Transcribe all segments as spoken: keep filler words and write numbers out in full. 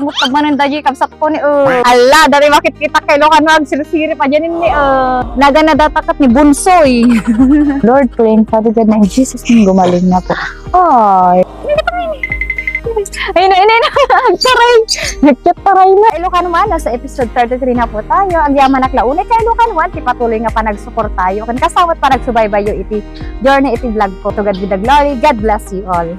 Mutag manen da di kabsat ko ni, eh. Ala, dati makit kita kay Ilocano, agsirsirip, ayan ni, eh. Nagan na datakat ni Bunsoy. Lord, praying, Father God, na in Jesus' name, gumaling na po. Ay. Ay, na, na, na. Agtaray. Nagkataray na. Ilocano man, nasa episode thirty-three na po tayo. Agyaman ak launay kay Ilocano man, ti patuloy nga panagsuportayo. Ken kasawat panagsubaybayo iti journey iti vlog ko. To God be the glory. God bless you all.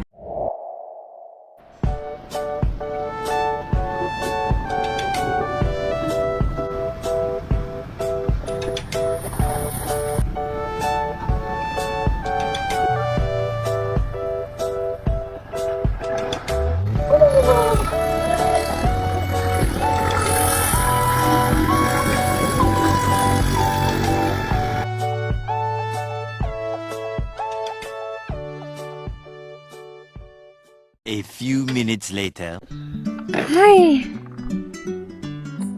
A few minutes later. Ay!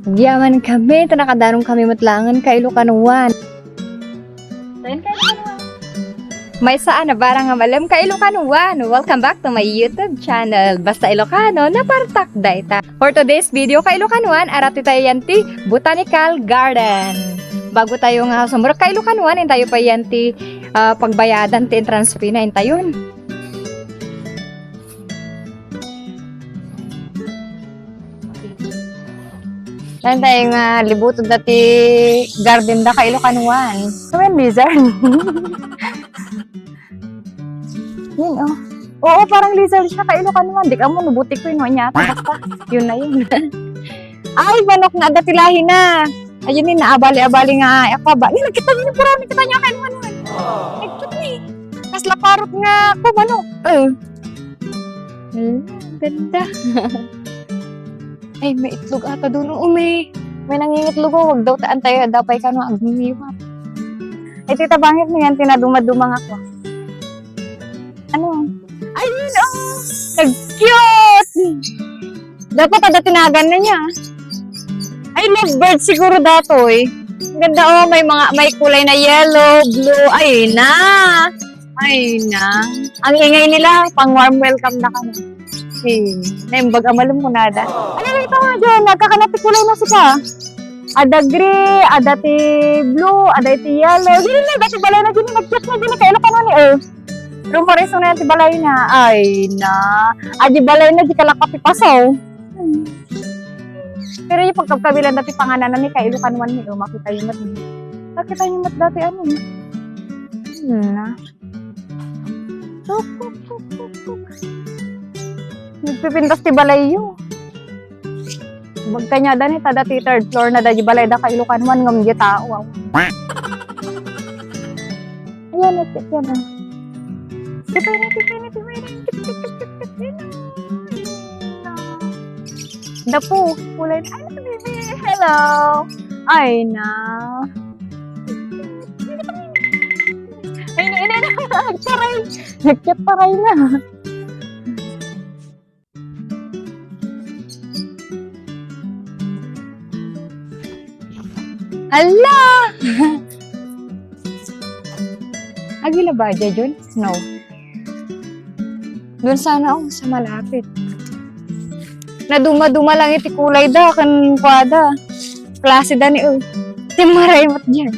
Agyaman kami, ta nakadanong kami met laengen kay Ilocano One. Maysa a nabarang nga malem kay Ilocano One. Welcome back to my YouTube channel. Basta Ilocano, napartak dayta. For today's video kay Ilocano One, arati tayo yan ti Botanical Garden. Bago tayo nga sumurot kay Ilocano One, intayo pa yan ti, ah, pagbayadan ti entrance fee na intayon. Laeng tayo nga libuton dati garden da kay Ilocano One. Kawen lizard. Yun, oh. Oo, parang lizard siya kay Ilocano One. Di ka mo, nubuti ko yun, nya. Basta, yun na yun. Ay, manok na, dati lahi na. Ayun ni, naabali-abali nga, ay, ako ba? Yun, nakita niyo, puro nakita niyo kay Ilocano One. Nagkita ni. Kasla parot nga, ako, manok. Eh. Hmm, ganda. Ay, may itlog ata doon. Oo, may, may nangingitlog, oh. Wag daw taan tayo, dapat ka no, agniwa. Ay, tita, bangit niyan, tinaduma-duma nga ako. Ano? Ayun, oh! Nag-cute! Dapat ada tinagan na niya. Ay, lovebird siguro datoy. Ang ganda, oh, may mga, may kulay na yellow, blue. Ay, na! Ay, na. Ang ingay nila, pang warm welcome na kami. Si, naimbag a malumpunada. Ano na ito nga dyan? Nagkakanat ti kulay na siya. Ada gray, ada ti blue, ada ti yellow. Dili na, dati balay na dyan, nag-cute na dyan, kay Ilocano ni, eh. Rumores na ti balay na. Ay, na. Adi balay na, di kalakap ipasaw. Pero yung pagkabkabilan dati panganan na ni kay Ilocano One ni, oh, makita yung mat-, makita yung mat dati, ano, eh. Hmm, na. Tuk, tuk, tuk, tuk, tuk. Nagpipintas ti balayyo. Magkanyada ni, ta dati third floor na da di balay da kay Ilocano One ngem di tao, aw. Ayan, ayan, ayan, ah. Tipay na, tipay na, tipay na. Dapo, kulay. Ay, baby. Hello. Ay, na. Ay, na, na, na. Nagtaray. Nagtaray na. Ala! Agila ba dya, Jun? No. Doon sana, oh, sa malapit. Naduma-duma lang iti kulay da, kan kuwada. Klase da ni, oh. Timaray mat dyan.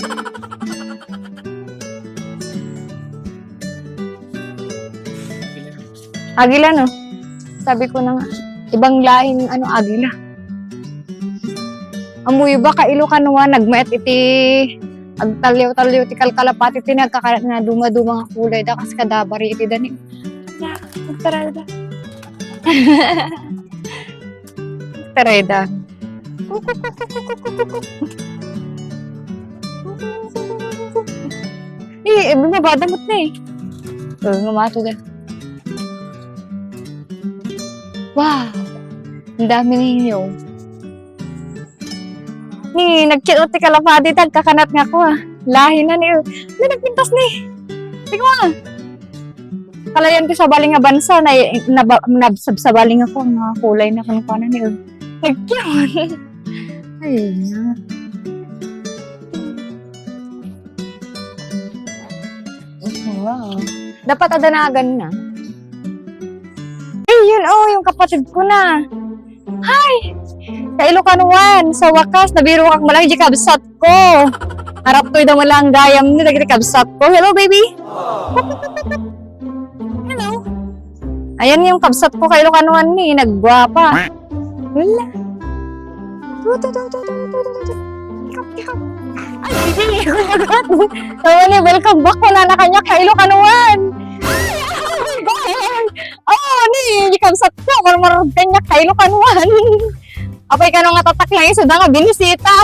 Agila, no? Sabi ko na nga, ibang lahing, ano, agila. Amuyo ba, kay Ilocano One, nagmayat iti agtalliaw-talliaw ti kalkalapati, ti nagkakalat nga duma-duma nga kulay da, kas kadabari iti dani. Ya, agtaray da. Agtaray da. Eh, eh, bumaba, damot na eh. Oh, nga mato da. Wow! Ang dami ninyo. Ni, nagkita ti kalapati, tagkakanat nga ko, ah. Lahi na ni, oh. May nagpintas ni. Tingnan mo, ah. Kalayan ti sabali nga bansa, na, naba-, nabsabsabali nga ko, nga kulay na kan kuana ni, oh. Nagkiyon. Ay, na. Wow. Dapat adanagan na. Ay, yun, oh, yung kapatid ko na. Hi! Kailokanoan, sa wakas, nabirokak met lang di kabsat ko. Araptoy da met lang gayam ni dagiti kabsat ko. Hello, baby! Hello! Ayan yung kabsat ko, kailokanoan ni, naggwapa. Wala. Tu, tu, tu, tu, tu, tu, tu, tu. Tikap, tikap. Ay, sige. Tama ni, welcome back ko na na kanya, kailokanoan. Ay, oh my God! Oh, ni, di kabsat ko, marmarag kanya, kailokanoan. Apay kano nga tatak lang, isu da nga binisita.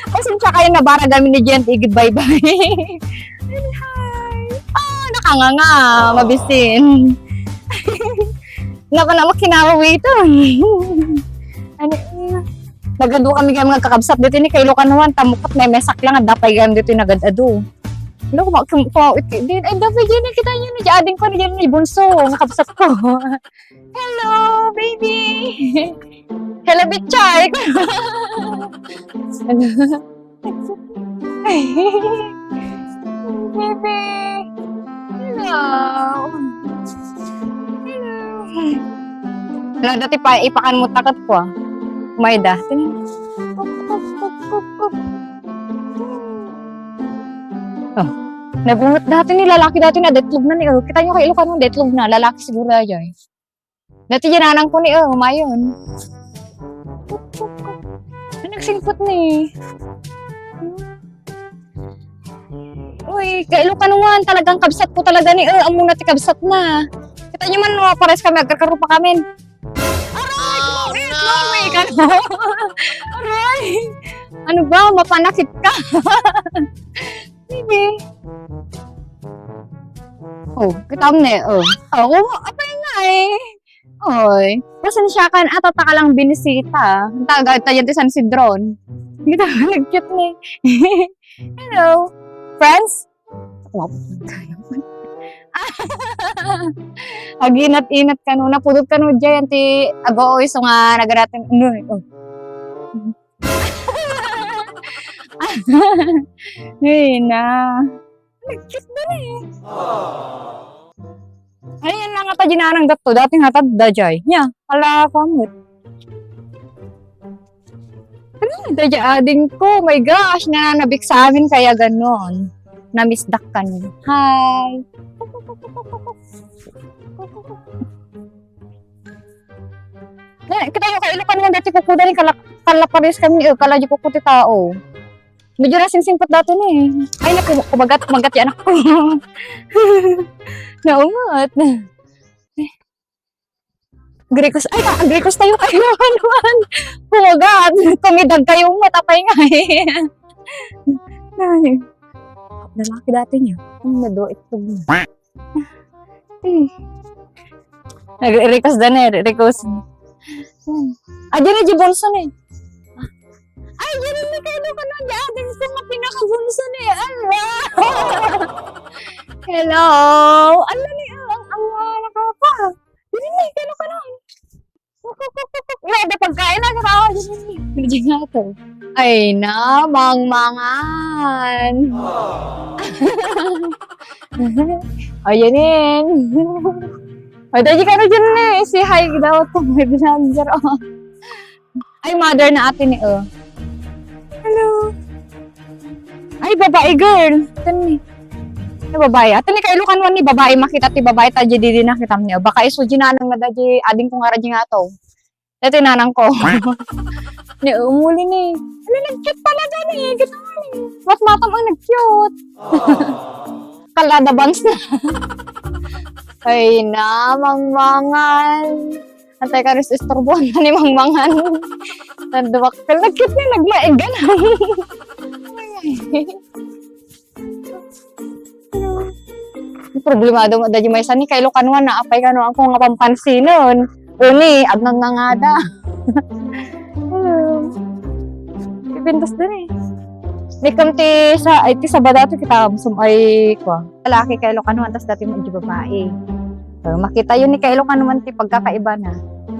Pasensya kayo, nabara kami ni Jen, igid bye-bye. Hi. Oh, nakanganga, mabisin. Napa na makinawi ito. Ano, nagadu kami kaya mga kakabsat dito ni Kailokanoan, tamukot may mesak lang, at dapay kami dito nagad-adu. Hello, kuma-, kum-, kuma-, iti-, di, ay, dapay dyan, nakita niyo na dyan, ading ko na dyan, ni Bunso, makabsat ko. Hello, baby! Hello, bitchay! Baby! Hello! Hello! Wala, dati pa, ipakan mo takot ko, ah. May da. Oh. Nabungot dati ni lalaki dati na detlog na ni, oh. Kita niyo kay Ilocano, detlog na. Lalaki siguro ay, ay. Dati dyan nanang ko ni, oh, umayon. Ay, nagsingpot ni. Uy, kay Ilocano nga, talagang kabsat ko talaga ni, oh, amo na ti kabsat na. Kita niyo man, oh, pares kami, agkarkarupa kami. Aray, Chloe, Chloe, kano? Aray! Ano ba? Mapanakit ka? Sige. Oh, kitam ne, oh. Oh, apay nga eh. Oy, pasensya ka na, atata ka lang binisita. Ang taga tayo ti San Sidron. Kita ka nag-cute ni. Hello, friends? Aginat-inat kano, napudot kano dyan ti ago, isu nga nagarating, ano, oh. Ay, na. Nag-cute na ni. Ay, yan na nga ta dinanang datto. Dati nga ta da jay. Nya, ala, pamut. Ano, da jay ading ko. My gosh, nananabik sa amin kaya ganon. Namisdak ka ni. Hi. Na, kita yung kailukan mo dati kukuda ni kala-, kalaparis kami, eh, kala di kuko ti tao. Medyo nasingsingpot dati ni. Ay, naku, kumagat, kumagat yung anak ko. Naungot. Agrikos, ay, agrikos tayo kayo naman. Kumagat, kumidag kayo mo, tapay nga eh. Ay, lalaki dati niya. Ang nado, itlog niya. Hmm. Nag-request da na eh, request. Hmm. Ah, dyan na, di bunso na eh. Ay, dyan na, kaya doon ka na, di atin ko nga pinakabunso na eh. Ala! Hello! Ala ni, ang, ang, ah, nakapa. Dyan na, kaya doon ka na. Wala da pagkain na, grabe. Hindi nga to. Ay na, mangmangan. Ayan yun. Ay, dali ka na dyan eh. Si hi daw to. May binanjar, oh. Ay, mother na ate ni, oh. Hello. Ay, babae, girl. Ito ni. Ay, babae. Ito ni, kailukan mo ni babae. Makita ti babae, ta di, di, di nakitam niya. Baka isu di nanang na da di, ading ko nga ra di nga to. Ito yung nanang ko. Ni, umuli ni. Ano, nag-cute talaga ni. Ginawa ni. Mas matang ang nag-cute. Kalada bangs na. Ay na, mangmangan. Antay ka, ris istorbohan na ni mangmangan. Nagduwakkel, nag-cute ni, nagmaegan. Problemado mo, da di maysa ni kailukan mo na, apay kano ako nga pampansinon. Uni, agngangada. Pipintas din eh. Ni kam ti sa, ay, ti Sabado to kita, sum-, ay, kwa. Lalaki kailukan mo, tas dati mo, di babae. So, makita yun ni kailukan mo, ti pagkakaiba na.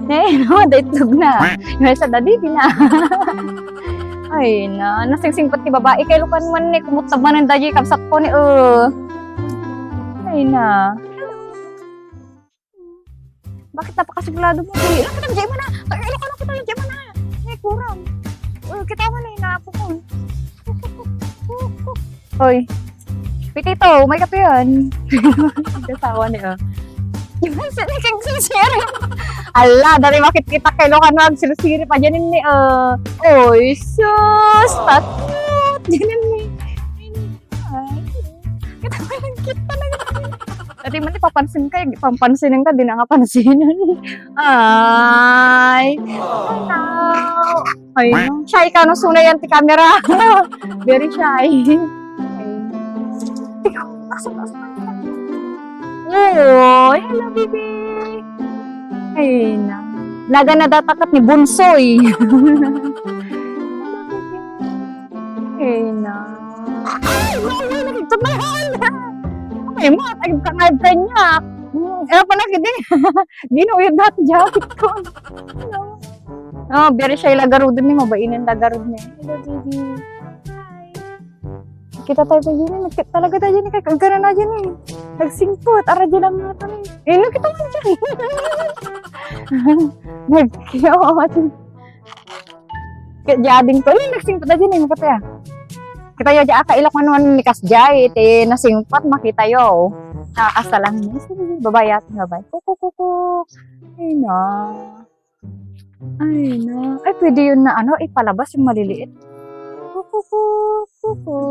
Eh, no, da itlog na. Yung isa, da, di na. Ay, na, nasingsingpot ti babae, kailukan man ni, kumutab man ang daji, kabsat ko ni, oh. Ay, na. Bakit napakasigurado mo? Di, lang kita, diay man na. Ay, ano ka na kita, diay man na. Ay, kurang. Uy, kita mo na, inapo ko. Hoy. Pitito, may kape yan. Kasawa ni, oh. Yung sa ni kag sirsiri. Ala, dati makit kita kay Lokan, wag sirsiri pa dyan ni, oh. Oy, sus, takot. Dyan ni. Ay, kita mo yung cute talaga. Dati man, ipapansin ka, ipapansin ka, di na nga pansin. Ay. Hello. Ay, no. Shy ka, no? Suna yan ti camera. Very shy. Ay, no. Oy, hello, baby. Ay, na. Nagan na datakat ni Bunsoy. Ay, na. Ay, no, no, no, no, no. Ay, mo, ay, kangayad kaniak. Hmm, eh, pala, hindi. Di na, uyod dati jacket ko. No. Oh, very shy la garuden ni, mabain la garud ni. Hello, baby. Hi. Kita tayo pa, Jenny. Nagkita talaga tayo, Jenny. Kaya kagana na, Jenny. Nagsingpot. Ara, di lang nga ito, eh. Eh, nakita mo, Jenny. Nagkita. Kaya, Jenny ko. Eh, nagsingpot na, Jenny. Makita ya. Kita yo, di aka ilak manuan ni kas jay. Iti nasingpot, makita yo. Nakakasalang ni. Sige, babayat nga ba? Kuku, kuku. Ay, na. Ay, na. Ay, pwede yun na, ano, ipalabas yung maliliit. Kukuku, kuku.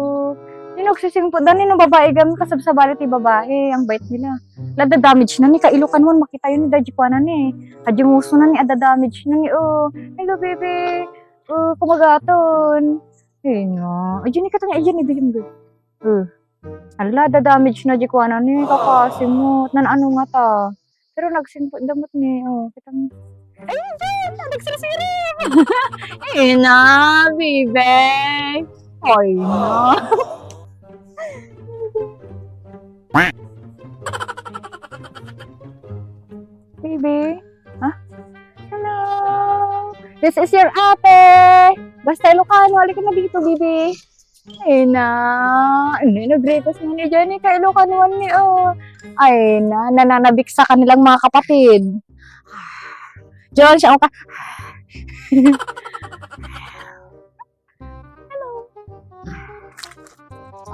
Yung nagsisimpot, dani no babae gam kasabsabali ti babae, ang bait nila. Lada damage na ni kailukan mo, makita yun ni daddy ko na ni. Adi muso na ni, ada damage na ni, oh. Hello, baby. Oh, kumagaton. Ay, na. Ay, dyan, ikata niya, ay, dyan, ibigay mo. Uh. Ala, da-damage na di ko, ano, ni, kakasimot. Nan-ano nga ta? Pero nagsimpot damot ni, oh, kita mo. Ay, hindi! Nagsirsiri! Eh, na, bibe! Ay, na. Bibe? Ha? Hello! This is your ate! Basta Ilocano, halika na dito, bibe! Ay na, ano, nag-request mo ni Jenny kay Ilocanoan ni, oh. Ay na, nananabik sa kanilang mga kapatid. Diyan siya, ka. Hello.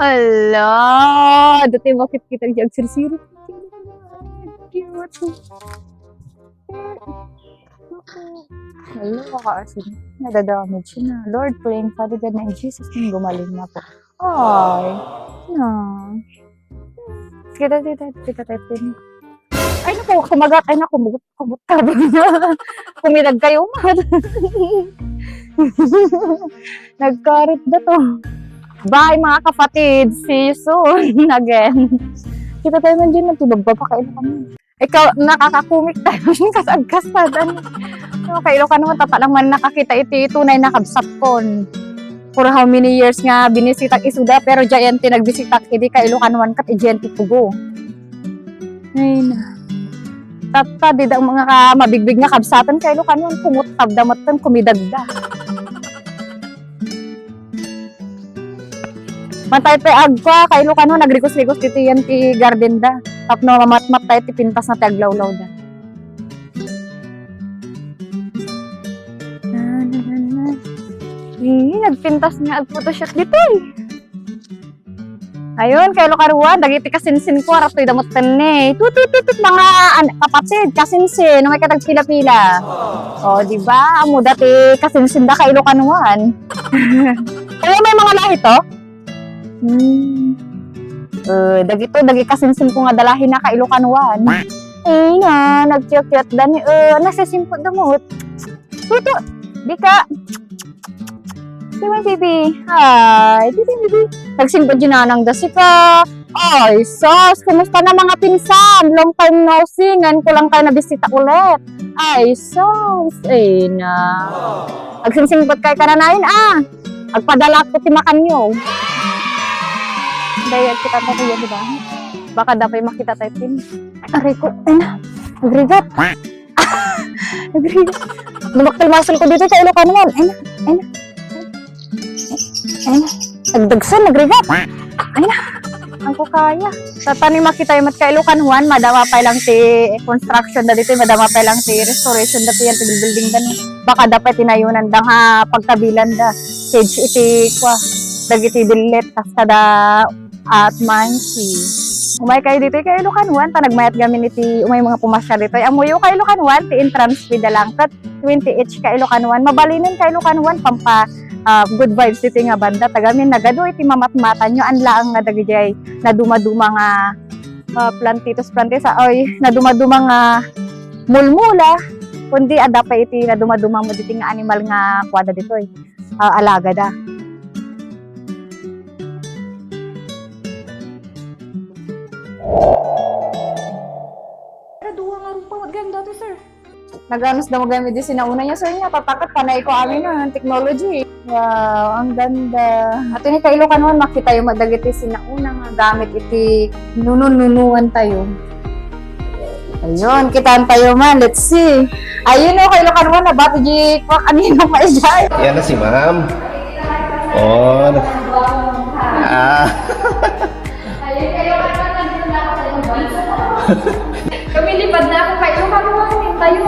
Ala, dati bakit kita di agsirsiri? Cute. Hello, makaasin. Nadadamage na. Lord, praying Father God na in Jesus' name, gumaling na po. Ay, na. Kita, kita, kita, kita, kita. Ay, naku, kumagat. Ay, naku, kumagat. Kumidag kayo, man. Nagkarit na to. Bye, mga kapatid. See you soon again. Kita tayo man dyan, nagtibag pa, pakain kami. Ikaw, nakakakumik tayo. Kasagkasadan. No, kay Ilocano man, tata lang man nakakita iti tunay na kabsat kon. For how many years nga binisitak isuda, pero diyan ti nagbisitak idi kay Ilocanoan kat idiyan ti pugo. Ay na. Tata, di da mga ka-, mabigbig nga kabsatan kay Ilocanoan, kumuttab da met ken kumidagda. Mantay ti agkua, kay Ilocano, nagrigos-rigos ditoy yan ti garden da. Tapno mamatmat tayo ti pintas na ti aglawlaw da. Na, na, na, na. Eh, nagpintas nga agphotoshoot ditoy. Ayun, kay Ilocanoan, dagiti kasinsin ko, aratoy damot tenne. Tutututut, mga an-, kapatid, kasinsin, no, may katagpila-pila. O, di ba? Amo dati kasinsin da kay Ilocanoan. Kaya may mga lahi to? Hmm. Eh, dagito, dagi kasinsin ko nga dalahi na kay Ilocanoan. Eh, na, nagkiyat-kiyat da ni, eh, nasisimpot damot. Tutu, di ka. Di ba, baby? Hi, baby, baby. Nagsimpot di nanang da sika. Ay, sus, kumusta na mga pinsan? Long time no see. Ngayon ko lang kayo nabisita ulit. Ay, sus, eh na. Agsingsingpot kayo kananayon, ah. Agpadala ko ti makanyo. Dahil kita tayo, di ba? Baka dapat makita tayo, Tin. Aray ko, ay na. Agrigat. Agrigat. Lumaktal muscle ko dito sa Ilocano man. Ay na, ay na. Ay na. Agdagsan, agrigat. Ay na. Ko kaya. Sa tanim makita met ka Ilocan Juan, madama pay lang ti construction da ditoy, madama pay lang ti restoration da ti yan ti building da, no? Baka da pay tinayunan da nga pagtabilan da. Cage iti kwa. Dagiti billet, kas kada at mansi. Umay kayo ditoy kay Ilocan Juan, ta nagmayat gamin iti umay mga pumasya ditoy. Ammoyo kay Ilocan Juan, ti entrance fee da lang. Ket twenty each ka Ilocan Juan. Mabalinen ka Ilocan Juan, pampa, ah, good vibes iti nga banda. Tagamin nagadu iti mamatmatanyo, an laeng nga dagijay nadumaduma nga, ah, plantitos, plantisa, oy, nadumaduma nga mulmula, kundi adda pay iti nadumaduma mo diti nga animal nga kuada ditoy, ah, alagada. Pero dua nga rumpa, mat ganda to, sir. Naganos da mo gamit di sinauna niya, sir, niya. Tatakat, panay ko amin, no, ang technology. Wow, ang ganda. At ini kailokan mo, makita yung madagiti sinauna nga gamit iti nunununuan tayo. Ayun, kitaan tayo man. Let's see. Ayun, oh, kailokan mo, nabati di kwa kanino pa ijay. Yan na si ma'am. Oh, na- ah. Kami lipad na ako kay Ilocan Juan, tayo.